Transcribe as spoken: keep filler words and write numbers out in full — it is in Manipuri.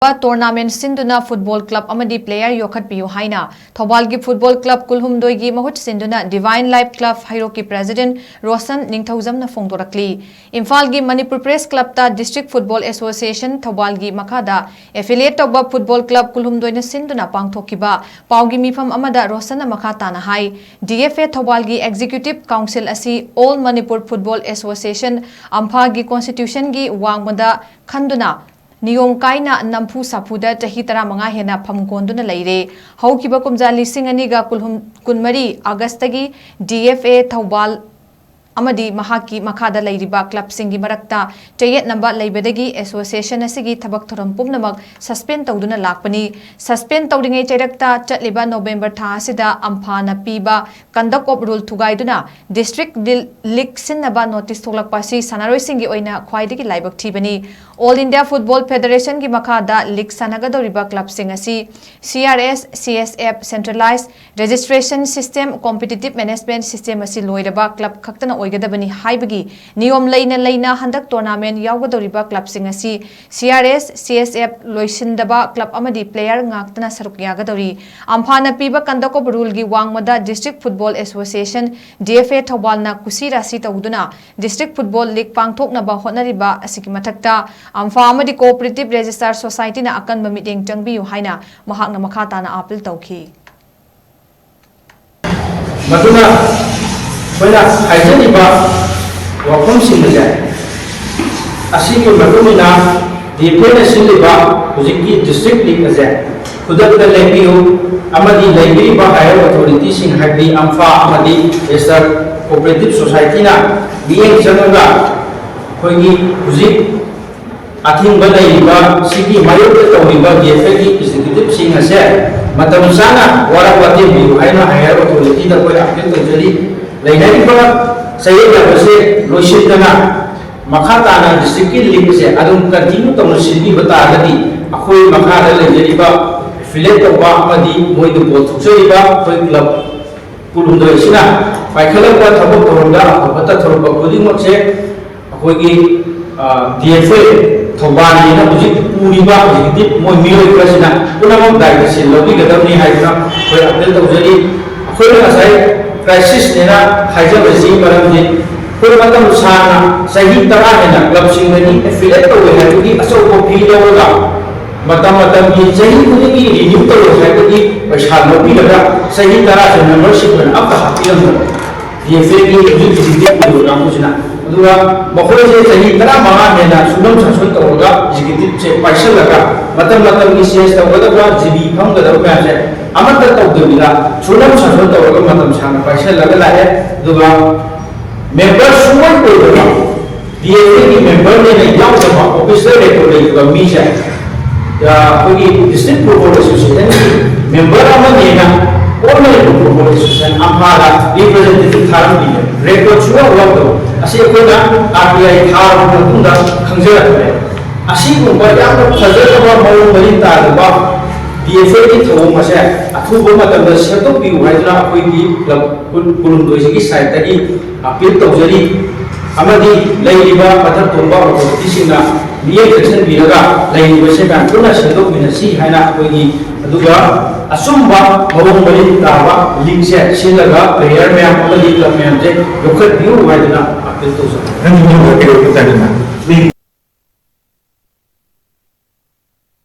ꯇꯣꯔꯅꯥꯃꯦꯟꯠ ꯁꯤꯟꯗꯨꯅ ꯐꯨꯠꯕꯣꯜ ꯀ꯭ꯂꯕ ꯑꯃꯗꯤ ꯄ꯭ꯂꯦꯌꯔ ꯌꯣꯛꯈꯠꯄꯤꯌꯨ ꯍꯥꯏꯅ ꯊꯧꯕꯥꯜꯒꯤ ꯐꯨꯠꯕꯣꯜ ꯀ꯭ꯂꯕ ꯀꯨꯜꯍꯨꯝꯗꯣꯏꯒꯤ ꯃꯍꯨꯠ ꯁꯤꯟꯗꯨꯅ ꯗꯤꯚꯥꯏꯟ ꯂꯥꯏꯐ ꯀ꯭ꯂꯕ ꯍꯩꯔꯣꯛꯀꯤ ꯄ꯭ꯔꯦꯁꯤꯗꯦꯟꯠ ꯔꯣꯁꯟ ꯅꯤꯡꯊꯧꯖꯝꯅ ꯐꯣꯡꯗꯣꯔꯛꯂꯤ꯫ ꯏꯝꯐꯥꯜꯒꯤ ꯃꯅꯤꯄꯨꯔ ꯄ꯭ꯔꯦꯁ ꯀ꯭ꯂꯕꯇ ꯗꯤꯁꯇ꯭ꯔꯤꯛ ꯐꯨꯠꯕꯣꯜ ꯑꯦꯁꯣꯁꯤꯌꯦꯁꯟ ꯊꯧꯕꯥꯜꯒꯤ ꯃꯈꯥꯗ ꯑꯦꯐꯤꯂꯤꯌꯦꯠ ꯇꯧꯕ ꯐꯨꯠꯕꯣꯜ ꯀ꯭ꯂꯕ ꯀꯨꯜꯍꯨꯝꯗꯣꯏꯅ ꯁꯤꯟꯗꯨꯅ ꯄꯥꯡꯊꯣꯛꯈꯤꯕ ꯄꯥꯎꯒꯤ ꯃꯤꯐꯝ ꯑꯃꯗ ꯔꯣꯁꯟꯅ ꯃꯈꯥ ꯇꯥꯅ ꯍꯥꯏ, ꯗꯤ ꯑꯦꯐ ꯑꯦ ꯊꯧꯕꯥꯜꯒꯤ ꯑꯦꯛꯖꯤꯀ꯭ꯌꯨꯇꯤꯚ ꯀꯥꯎꯟꯁꯤꯜ ꯑꯁꯤ ꯑꯣꯜ ꯃꯅꯤꯄꯨꯔ ꯐꯨꯠꯕꯣꯜ ꯑꯦꯁꯣꯁꯤꯌꯦꯁꯟ, ꯑꯝꯐꯥꯒꯤ ꯀꯣꯟꯁꯇꯤꯇ꯭ꯌꯨꯁꯟꯒꯤ ꯋꯥꯡꯃꯗ ꯈꯟꯗꯨꯅ ꯅꯤꯌꯣꯝ ꯀꯥꯏꯅ ꯅꯝꯐꯨ ꯁꯥꯐꯨꯗ ꯆꯍꯤ ꯇꯔꯥꯃꯉꯥ ꯍꯦꯟꯅ ꯐꯝ ꯀꯣꯟꯗꯨꯅ ꯂꯩꯔꯦ꯫ ꯍꯧꯈꯤꯕ ꯀꯨꯝꯖꯥ ꯂꯤꯁꯤꯡ ꯑꯅꯤꯒ ꯀꯨꯟꯃꯔꯤ ꯑꯥꯒꯁꯇꯒꯤ ꯗꯤ ꯑꯦꯐ ꯑꯦ ꯊꯧꯕꯥꯜ ꯑꯃꯗꯤ ꯃꯍꯥꯛꯀꯤ ꯃꯈꯥꯗ ꯂꯩꯔꯤꯕ ꯀ꯭ꯂꯕꯁꯤꯡꯒꯤ ꯃꯔꯛꯇ ꯆꯌꯦꯠꯅꯕ ꯂꯩꯕꯗꯒꯤ ꯑꯦꯁꯣꯁꯤꯌꯦꯁꯟ ꯑꯁꯤꯒꯤ ꯊꯕꯛ ꯊꯧꯔꯝ ꯄꯨꯝꯅꯃꯛ ꯁꯁꯄꯦꯟ ꯇꯧꯗꯨꯅ ꯂꯥꯛꯄꯅꯤ꯫ ꯁꯁꯄꯦꯟ ꯇꯧꯔꯤꯉꯩ ꯆꯩꯔꯛꯇ ꯆꯠꯂꯤꯕ ꯅꯣꯕꯦꯝꯕꯔ ꯊꯥ ꯑꯁꯤꯗ ꯑꯝꯐꯥꯅ ꯄꯤꯕ ꯀꯟꯗꯛ ꯑꯣꯐ ꯔꯨꯜ ꯊꯨꯒꯥꯏꯗꯨꯅ ꯗꯤꯁꯇ꯭ꯔꯤꯛ ꯂꯤ-, ꯂꯤꯒ ꯁꯤꯟꯅꯕ ꯅꯣꯇꯤꯁ ꯊꯣꯛꯂꯛꯄ ꯑꯁꯤ ꯁꯥꯟꯅꯔꯣꯏꯁꯤꯡꯒꯤ ꯑꯣꯏꯅ ꯈ꯭ꯋꯥꯏꯗꯒꯤ ꯂꯥꯏꯕꯛ ꯊꯤꯕꯅꯤ꯫ ꯑꯣꯜ ꯏꯟꯗꯤꯌꯥ ꯐꯨꯠꯕꯣꯜ ꯐꯦꯗꯔꯦꯁꯟꯒꯤ ꯃꯈꯥꯗ ꯂꯤꯒ ꯁꯥꯟꯅꯒꯗꯧꯔꯤꯕ ꯀ꯭ꯂꯕꯁꯤꯡ ꯑꯁꯤ C R S, C S F, centralise registration system, competitive management system ꯑꯁꯤ ꯂꯣꯏꯔꯕ ꯀ꯭ꯂꯕ ꯈꯛꯇꯅ ꯑꯣꯏꯒꯗꯕꯅꯤ ꯍꯥꯏꯕꯒꯤ ꯅꯤꯌꯣꯝ ꯂꯩꯅ ꯂꯩꯅ ꯍꯟꯗꯛ ꯇꯣꯔꯅꯥꯃꯦꯟꯠ ꯌꯥꯎꯒꯗꯧꯔꯤꯕ ꯀ꯭ꯂꯕꯁꯤꯡ ꯑꯁꯤ C R S, C S F ꯂꯣꯏꯁꯤꯟꯗꯕ ꯀ꯭ꯂꯕ ꯑꯃꯗꯤ ꯄ꯭ꯂꯦꯌꯔ ꯉꯥꯛꯇꯅ ꯁꯔꯨꯛ ꯌꯥꯒꯗꯧꯔꯤ꯫ ꯑꯝꯐꯥꯅ ꯄꯤꯕ ꯀꯟꯗꯛ ꯑꯣꯐ ꯔꯨꯜꯒꯤ ꯋꯥꯡꯃꯗ district football association, D F A ꯊꯧꯕꯥꯜꯅ ꯀꯨꯁꯤ ꯔꯥꯁꯤ ꯇꯧꯗꯨꯅ ꯗꯤꯁꯇ꯭ꯔꯤꯛ ꯐꯨꯠꯕꯣꯜ ꯂꯤꯒ ꯄꯥꯡꯊꯣꯛꯅꯕ ꯍꯣꯠꯅꯔꯤꯕ ꯑꯁꯤꯒꯤ ꯃꯊꯛꯇ ꯑꯝꯐꯥ ꯑꯃꯗꯤ ꯀꯣꯑꯣꯄꯔꯦꯇꯤꯚ ꯔꯦꯖꯤꯁꯇꯥꯔ ꯁꯣꯁꯥꯏꯇꯤꯅ ꯑꯀꯟꯕ ꯃꯤꯠꯌꯦꯡ ꯆꯪꯕꯤꯌꯨ ꯍꯥꯏꯅ ꯃꯍꯥꯛꯅ ꯃꯈꯥ ꯇꯥꯅ ꯑꯥꯄꯤꯜ ꯇꯧꯈꯤ꯫ ꯃꯗꯨꯅ ꯑꯩꯈꯣꯏꯅ ꯍꯥꯏꯖꯔꯤꯕ ꯋꯥꯐꯝꯁꯤꯡ ꯑꯁꯦ, ꯑꯁꯤꯒꯤ ꯃꯇꯨꯡ ꯏꯟꯅ ꯗꯤ ꯑꯦꯐ ꯑꯦꯅ ꯁꯤꯜꯂꯤꯕ ꯍꯧꯖꯤꯛꯀꯤ ꯗꯤꯁꯇ꯭ꯔꯤꯛ ꯂꯤꯒ ꯑꯁꯦ ꯈꯨꯗꯛꯇ ꯂꯦꯞꯄꯤꯌꯨ ꯑꯃꯗꯤ ꯂꯩꯕꯤꯔꯤꯕ ꯍꯥꯌꯔ ꯑꯣꯊꯣꯔꯤꯇꯤꯁꯤꯡ, ꯍꯥꯏꯕꯗꯤ ꯑꯝꯐꯥ ꯑꯃꯗꯤ ꯔꯦꯖꯤꯁꯇꯔ ꯀꯣꯑꯣꯄꯔꯦꯇꯤꯚ ꯁꯣꯁꯥꯏꯇꯤꯅ ꯃꯤꯠꯌꯦꯡ ꯆꯪꯉꯒ ꯑꯩꯈꯣꯏꯒꯤ ꯍꯧꯖꯤꯛ ꯑꯊꯤꯡꯕ ꯂꯩꯔꯤꯕ ꯁꯤꯒꯤ ꯃꯥꯌꯣꯛꯇ ꯇꯧꯔꯤꯕ ꯗꯤ ꯑꯦꯐ ꯑꯦꯒꯤ ꯑꯦꯛꯖꯤꯀ꯭ꯌꯨꯇꯤꯚꯁꯤꯡ ꯑꯁꯦ ꯃꯇꯝ ꯆꯥꯅ ꯋꯥꯔꯛ ꯋꯥꯇꯦꯝ ꯄꯤꯌꯨ ꯍꯥꯏꯅ ꯍꯥꯌꯔ ꯑꯣꯊꯣꯔꯤꯇꯤꯗ ꯑꯩꯈꯣꯏ ꯑꯥꯄꯤꯜ ꯇꯧꯖꯔꯤ꯫ ꯂꯩꯅꯔꯤꯕ ꯆꯌꯦꯠꯅꯕꯁꯦ ꯂꯣꯏꯁꯤꯟꯗꯅ ꯃꯈꯥ ꯇꯥꯅ ꯗꯤꯁꯇ꯭ꯔꯤꯛꯀꯤ ꯂꯤꯒꯁꯦ ꯑꯗꯨꯝ ꯀꯟꯇꯤꯅ꯭ꯌꯨ ꯇꯧꯅ ꯁꯤꯟꯕꯤꯕ ꯇꯥꯔꯒꯗꯤ ꯑꯩꯈꯣꯏ ꯃꯈꯥꯗ ꯂꯩꯖꯔꯤꯕ ꯑꯦꯐꯤꯂꯤꯌꯦꯠ ꯇꯧꯕ ꯑꯃꯗꯤ ꯃꯣꯏꯗ ꯕꯣꯜ ꯊꯣꯛꯆꯔꯤꯕ ꯑꯩꯈꯣꯏ ꯀ꯭ꯂꯕ ꯀꯨꯟꯍꯨꯝꯗꯣꯏ ꯑꯁꯤꯅ ꯄꯥꯏꯈꯠꯂꯛꯄ ꯊꯕꯛ ꯊꯧꯔꯝꯗ ꯑꯐꯕ ꯇꯧꯊꯣꯔꯛꯄ ꯈꯨꯗꯤꯡꯃꯛꯁꯦ ꯑꯩꯈꯣꯏꯒꯤ ꯗꯤ ꯑꯦꯐ ꯑꯦ ꯊꯧꯕꯥꯜꯒꯤꯅ ꯍꯧꯖꯤꯛ ꯄꯨꯔꯤꯕ ꯍꯧꯖꯤꯛꯇꯤ ꯃꯣꯏ ꯃꯤꯑꯣꯏ ꯈꯔꯁꯤꯅ ꯄꯨꯝꯅꯃꯛ ꯗꯥꯏꯇꯁꯦ ꯂꯧꯕꯤꯒꯗꯕꯅꯤ ꯍꯥꯏꯗꯨꯅ ꯑꯩꯈꯣꯏ ꯑꯄꯤꯜ ꯇꯧꯖꯔꯤ꯫ ꯑꯩꯈꯣꯏꯅ ꯉꯁꯥꯏ ꯀ꯭ꯔꯥꯏꯁꯤꯁꯅꯦꯅ ꯍꯥꯏꯖꯕꯁꯤ ꯃꯔꯝꯗꯤ ꯑꯩꯈꯣꯏ ꯃꯇꯝ ꯁꯥꯡꯅ ꯆꯍꯤ ꯇꯔꯥ ꯍꯦꯟꯅ ꯀ꯭ꯂꯕꯁꯤꯡꯗꯒꯤ ꯑꯦꯐꯤꯂꯦꯠ ꯇꯧꯋꯦ ꯍꯥꯏꯕꯒꯤ ꯑꯆꯧꯕ ꯐꯤ ꯂꯧꯔꯒ ꯃꯇꯝ ꯃꯇꯝꯒꯤ ꯆꯍꯤ ꯈꯨꯗꯤꯡꯒꯤ ꯔꯤꯅ꯭ꯌꯨ ꯇꯧꯔꯣ ꯍꯥꯏꯕꯒꯤ ꯄꯩꯁꯥ ꯂꯧꯕꯤꯔꯒ ꯆꯍꯤ ꯇꯔꯥꯁꯦ ꯃꯦꯝꯕꯔꯁꯤꯞ ꯑꯣꯏꯅ ꯑꯝꯇ ꯍꯥꯞꯄꯤꯔꯝꯗꯕ ꯗꯤ ꯑꯦꯐ ꯑꯦꯒꯤ ꯑꯦꯛꯖꯤꯀ꯭ꯌꯨꯇꯤꯚ ꯑꯣꯏꯕ ꯀꯥꯡꯕꯨꯁꯤꯅ꯫ ꯑꯗꯨꯒ ꯃꯈꯣꯏꯁꯦ ꯆꯍꯤ ꯇꯔꯥꯃꯉꯥ ꯍꯦꯟꯅ ꯁꯨꯅꯝ ꯁꯥꯁꯣꯟ ꯇꯧꯔꯒ ꯑꯦꯛꯖꯤꯀ꯭ꯌꯨꯇꯤꯚꯁꯦ ꯄꯥꯏꯁꯜꯂꯒ ꯃꯇꯝ ꯃꯇꯝꯒꯤ ꯆꯦꯟꯖ ꯇꯧꯒꯗꯕ ꯖꯤ ꯕꯤ ꯐꯝꯒꯗꯕ ꯃꯌꯥꯝꯁꯦ ꯑꯃꯠꯇ ꯇꯧꯗꯕꯤꯗ ꯁꯨꯅꯝ ꯁꯥꯁꯣꯟ ꯇꯧꯔꯒ ꯃꯇꯝ ꯁꯥꯡꯅ ꯄꯥꯏꯁꯜꯂꯒ ꯂꯥꯛꯑꯦ꯫ ꯑꯗꯨꯒ ꯃꯦꯝꯕꯔ ꯁꯨꯡꯑꯣꯏ ꯑꯣꯏꯗꯕ ꯗꯤ ꯑꯦꯐ ꯑꯦꯒꯤ ꯃꯦꯝꯕꯔꯅꯦꯅ ꯌꯥꯎꯗꯕ ꯑꯣꯐꯤꯁꯤꯌꯦꯜ ꯔꯦꯀꯣꯔꯗ ꯂꯩꯇꯕ ꯃꯤꯁꯦ ꯑꯩꯈꯣꯏꯒꯤ ꯗꯤꯁꯇ꯭ꯔꯤꯛ ꯐꯨꯠꯕꯣꯜ ꯑꯦꯁꯣꯁꯤꯌꯦꯁꯟꯒꯤ ꯃꯦꯝꯕꯔ ꯑꯃꯅꯦꯅ ꯑꯣꯜ ꯃꯅꯤꯄꯨꯔ ꯐꯨꯠꯕꯣꯜ ꯑꯦꯁꯣꯁꯤꯌꯦꯁꯟ ꯑꯝꯐꯥꯗ ꯔꯤꯄ꯭ꯔꯖꯦꯟꯇꯦꯇꯤꯚ ꯊꯥꯔꯝꯃꯤꯅꯦ꯫ ꯔꯦꯀꯣꯔꯗ ꯁꯨꯡꯌꯥꯎ ꯌꯥꯎꯗꯕ꯫ ꯑꯁꯤ ꯑꯩꯈꯣꯏꯅ ꯑꯥꯔ ꯇꯤ ꯑꯥꯏ ꯊꯥꯔꯕ ꯃꯇꯨꯡꯗ ꯈꯪꯖꯔꯛꯄꯅꯦ꯫ ꯑꯁꯤꯒꯨꯝꯕ ꯌꯥꯝꯅ ꯐꯖꯗꯕ ꯃꯑꯣꯡ ꯃꯔꯤꯟ ꯇꯥꯗꯕ ꯗꯤ ꯑꯦꯐ ꯑꯦꯒꯤ ꯊꯧꯑꯣꯡ ꯑꯁꯦ ꯑꯊꯨꯕ ꯃꯇꯝꯗ ꯁꯦꯝꯗꯣꯛꯄꯤꯌꯨ ꯍꯥꯏꯗꯨꯅ ꯑꯩꯈꯣꯏꯒꯤ ꯀ꯭ꯂꯕ ꯀꯨꯟ ꯀꯨꯟꯍꯨꯝꯗꯣꯏꯁꯤꯒꯤ ꯁꯥꯏꯠꯇꯒꯤ ꯑꯄꯤꯜ ꯇꯧꯖꯔꯤ꯫ ꯑꯃꯗꯤ ꯂꯩꯔꯤꯕ ꯃꯊꯛ ꯊꯣꯡꯕ ꯑꯣꯊꯣꯔꯤꯇꯤꯁꯤꯡꯅ ꯃꯤꯠꯌꯦꯡ ꯆꯪꯁꯤꯟꯕꯤꯔꯒ ꯂꯩꯔꯤꯕꯁꯦ ꯃꯌꯥꯝ ꯄꯨꯟꯅ ꯁꯦꯝꯗꯣꯛꯃꯤꯟꯅꯁꯤ ꯍꯥꯏꯅ ꯑꯩꯈꯣꯏꯒꯤ ꯑꯗꯨꯒ ꯑꯆꯨꯝꯕ ꯃꯑꯣꯡ ꯃꯔꯤꯟ ꯇꯥꯕ ꯂꯤꯛꯁꯦ ꯁꯤꯜꯂꯒ ꯄ꯭ꯂꯦꯌꯔ ꯃꯌꯥꯝ ꯑꯃꯗꯤ ꯀ꯭ꯂꯕ ꯃꯌꯥꯝꯁꯦ ꯌꯣꯛꯈꯠꯄꯤꯌꯨ ꯍꯥꯏꯗꯨꯅ ꯑꯄꯤꯜ ꯇꯧꯖꯕꯅꯤ꯫ ꯅꯪꯒꯤ ꯃꯤꯡꯗꯣ ꯀꯩ ꯑꯣꯏꯕ ꯇꯥꯔꯦ?